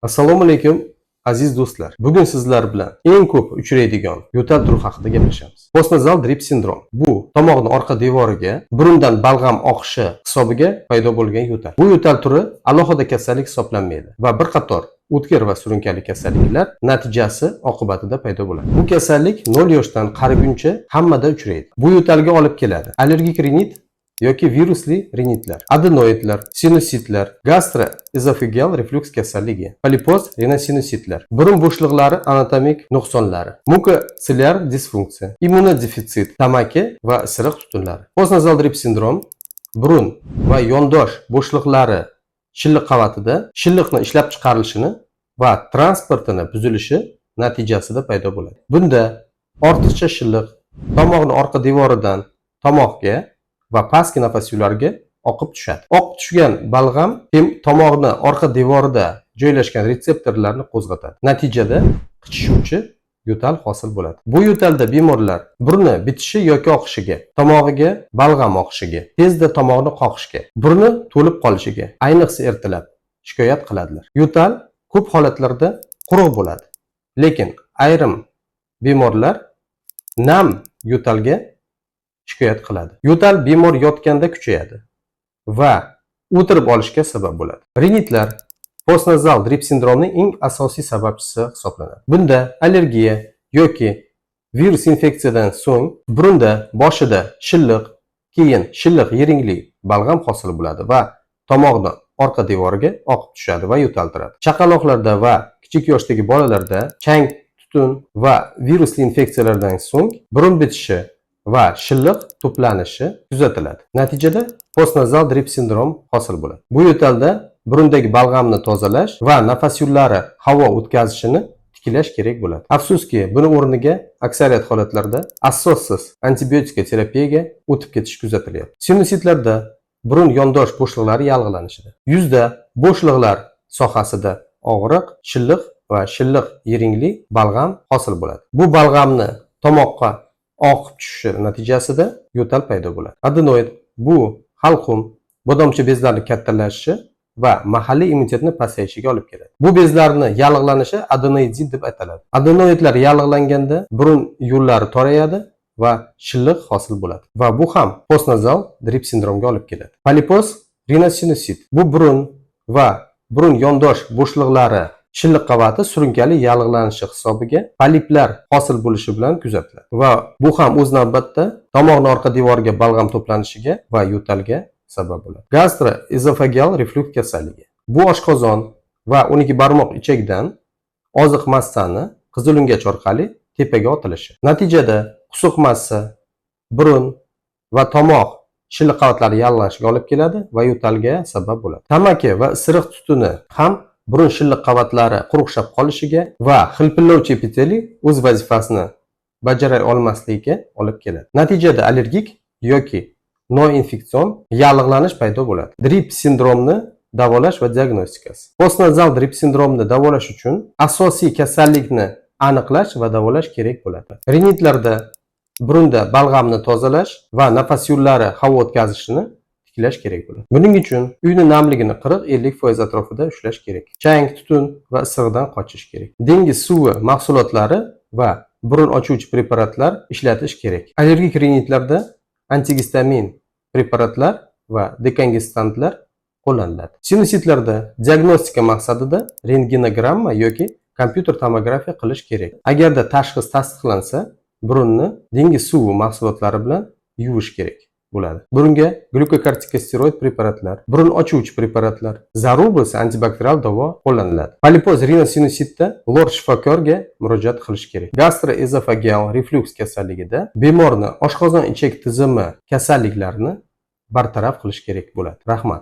Assalomu alaykum, aziz do'stlar. Bugun sizlar bilan eng ko'p uchraydigan yo'tal turi haqida gaplashamiz. Postnazal drip sindrom. Bu tomoqni orqa devoriga burundan balg'am oqishi hisobiga paydo bo'lgan yo'tal. Bu yo'tal turi alohida kasallik hisoblanmaydi va bir qator o'tkir va surunkali kasalliklar natijasi oqibatida paydo bo'ladi. Bu kasallik 0 yoshdan qariguncha hammada uchraydi. Bu yo'talga olib keladi allergik rinit yoki virusli rinitlar, adenoidlar, sinusitlar, gastroezofageal reflyuks kasalligi, polipoz rinosinusitlar, burun bo'shliqlari anatomik nuqsonlari, mukosiliar disfunksiya, immunodefitsit, tamaki va isiriq tutunlari. Postnazal drip sindrom burun va yondosh bo'shliqlari shilliq qavatida shilliqni ishlab chiqarilishini va transportini buzilishi natijasida paydo bo'ladi. Bunda ortiqcha shilliq tomoqni orqa devoridan tomoqga va pastki nafas yo'llariga oqib tushadi. Oqib tushgan balg'am tomoqni orqa devorida joylashgan retseptorlarni qo'zg'atadi. Natijada qichishuvchi yo'tal hosil bo'ladi. Bu yo'talda bemorlar burni bitishi yoki oqishiga, tomog'iga balg'am oqishiga, tezda tomoqni qoqishga, burni to'lib qolishiga, ayniqsa ertalab shikoyat qiladilar. Yo'tal ko'p holatlarda quruq bo'ladi. Lekin ayrim bemorlar nam yo'talga shikoyat qiladi. Yo'tal bemor yotganda kuchayadi va o'tirib olishga sabab bo'ladi. Rinitlar postnazal drip sindromining eng asosiy sababchisi hisoblanadi. Bunda allergiya yoki virus infeksiyadan so'ng burunda boshida shilliq, keyin shilliq yiringli balg'am hosil bo'ladi va tomoqni orqa devoriga oqib tushadi va yo'taltiradi. Chaqaloqlarda va kichik yoshdagi bolalarda chang, tutun va virusli infeksiyalardan so'ng burun bitishi va shilliq to'planishi kuzatiladi. Natijada postnazal drip sindrom hosil bo'ladi. Bu yo'talda burundagi balg'amni tozalash va nafas yo'llari havo o'tkazishini tiklash kerak bo'ladi. Afsuski, buni o'rniga aksariyat holatlarda asossiz antibiotika terapiyaga o'tib ketish kuzatilyapti. Sinusitlarda burun yondosh bo'shliqlari yallig'lanishida, yuzda bo'shliqlar sohasida og'riq, shilliq va shilliq yiringli balg'am hosil bo'ladi. Bu balg'amni tomoqqa oqib tushishi natijasida yo'tal paydo bo'ladi. Adenoid bu halqum, bodomcha bezlarini kattalashishi va mahalliy immunitetni pasayishiga olib keladi. Bu bezlarni yallig'lanishi adenoidit deb ataladi. Adenoidlar yallig'langanda burun yo'llari torayadi va shilliq hosil bo'ladi va bu ham postnazal drip sindromga olib keladi. Polipoz rinosinusit bu burun va burun yondosh bo'shliqlari shilliq qavati surunkali yallig'lanishi hisobiga poliplar hosil bo'lishi bilan kuzatiladi va bu ham o'z navbatda tomoqni orqa devoriga balg'am to'planishiga va yo'talga sabab bo'ladi. Gastroezofageal reflyuks kasalligi bu oshqozon va 12 barmoq ichakdan oziq massani qizilungach orqali tepaga otilishi. Natijada qusuq massa burun va tomoq shilliq qavatlari yallig'lanishiga olib keladi va yo'talga sabab bo'ladi. Tamaki va isiriq tutuni ham burun shilliq qavatlari quruqshab qolishiga va xilpillovchi epiteliy o'z vazifasini bajara olmasligiga olib keladi. Natijada allergik yoki noinfeksion yallig'lanish paydo bo'ladi. Drip sindromni davolash va diagnostikasi. Postnazal drip sindromni davolash uchun asosiy kasallikni aniqlash va davolash kerak bo'ladi. Rinitlarda burunda balg'amni tozalash va nafas yo'llari havo o'tkazishini tiklash kerak bo'ladi. Buning uchun uyni namligini 40-50% atrofida ushlash kerak. Chang, tutun va issig'dan qochish kerak. Dengiz suvi mahsulotlari va burun ochuvchi preparatlar ishlatish kerak. Allergik rinitlarda antigistamin preparatlar va dekongestantlar qo'llaniladi. Sinusitlarda diagnostika maqsadida rentgenogramma yoki kompyuter tomografiya qilish kerak. Agarda tashxis tasdiqlansa, burunni dengiz suvi mahsulotlari bilan yuvish kerak bo'ladi. Burunga glyukokortikosteroid preparatlar, burun ochuvchi preparatlar, zarur bo'lsa antibakterial davo qo'llaniladi. Polipoz rinosinusitda lor shifokorga murojaat qilish kerak. Gastroezofageal reflyuks kasalligida bemorni oshqozon ichak tizimi kasalliklarini bartaraf qilish kerak bo'ladi. Rahmat.